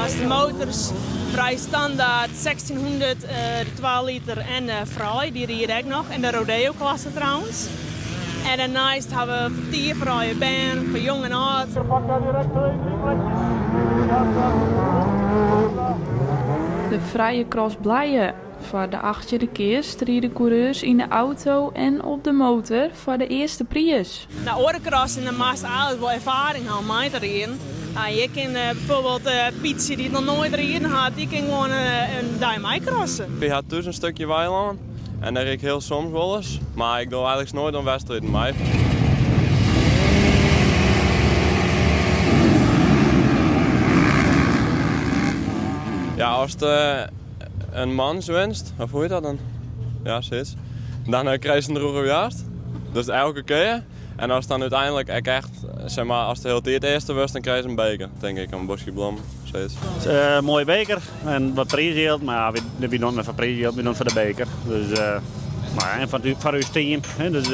Hast de motors, frij standaard, 1600, de 2 liter en de frij, dy ride ek noch. En de rodeo-klasse trouwens. En dêrneist ha we fertier foar allegear bern, foar jong en âld. De frije cross Blije. Foar de achttjinde kear stride koereurs yn de auto en op de motor foar de earste priis. De oare crossen dan moatst eigentlik wol erfaring ha om mei te riden. Hjir kin bijvoorbeeld Pietsje dy't noch noait riden hat, dy kin gewoan in dei meicrossen. Ik ha thús in stikje weilân en dêr ryd ik hiel soms wolris, mar ik doch eigentlik noait oan wedstriden mei. Ja, ast in mans winst, of hoe hjit dat dan? Ja, sayts. Dan krijst in drûge woarst. Dus elke kear. En ast dan úteinlik ek echt, zeg mar, ast de hiele tiid earste wurdst, dan krijst in beker, tink ik. In boskje blommen, sayts. In moaie beker en wat priisjild, mar ja, wy dogge net foar priisjild, wy dogge foar de beker. Dus, mar ja, en foar ús team, hè, dus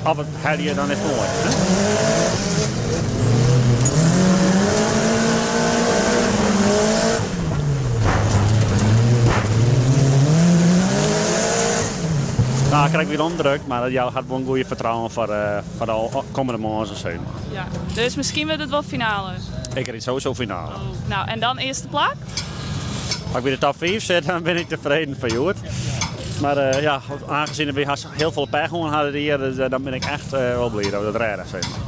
as we it helje, dan is it moai. Hè. No, krekt wie omdrukt, mar dat hat wol in goede fertrouwen foar de kommende moarns. Ja, dus miskien wurdt it wol finale? Ik ryd sowieso finale. Oh, no, en dan earste plak? As ik by de top 5 sit, dan bin ik tefreden foar hjoed. Mar ja, aangezien we hiel folle pech hân hawwe dit jier, dus dan bin ik echt wol bliid dat we dat rêde. Sis mar.